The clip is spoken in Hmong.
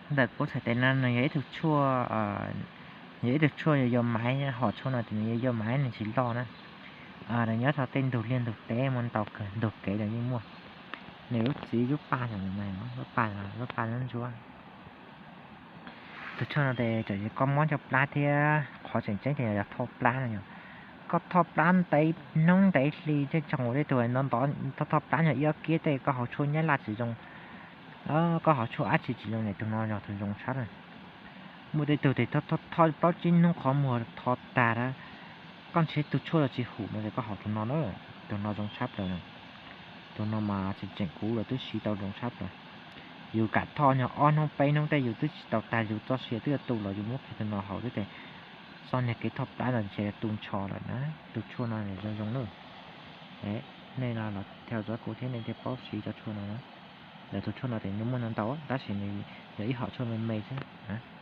Ntawm kuv txhais tes no nws yog ib tug tshuaj, yog ib tug tshuaj yuav yog maiv, hom tshuaj no ces nws yuav yog maiv nws tsis loj na. Nws nyob rau tej ntug liaj ntug teb muaj ntau kawg, ntug kev los yeej muaj. Nws lub txiv lub paj, lub paj, lub paj ntsuab. Tus tshuaj no ces txawm yog koj mob caj plab thiab qhov tseem ceeb ces yog thoj plab no yog. Koj thoj plab ntev hnub ntev hli tej tsoog ua tej tug ntov ntov, thoj plab yog ib ob kiab tej koj haus tshuaj nyab laj tsis zoo, koj haus tshuaj dab tsi tsis zoo ces tus no yog tus zoo tshaj lawm. Muaj tej tug ces thoj plaub tsib hnub qhov muag tho tag, koj ntshe tus tshuaj los tsis hum no ces koj haus tus no na, tus no zoo tshaj plaws. Tus no mas tseem tseem kuv los twb siv tau zoo tshaj plaws. Yus kam thoj nyog ob hnub peb hnub tej yus twb tsis tau tag yus txoj sia twb tu los yus muab kiag tus no haus xwb ces txoj niag kev thoj plab no ntshe tu nrho lawm na. Tus tshuaj no zoo zoo na. Nej no los thov txog kuv thiab nej thiaj paub siv cov tshuaj no na. Lawv tus tshuaj no ces nws muaj ntau ntau tab sis nws yog ib hom tshuaj me me xwb.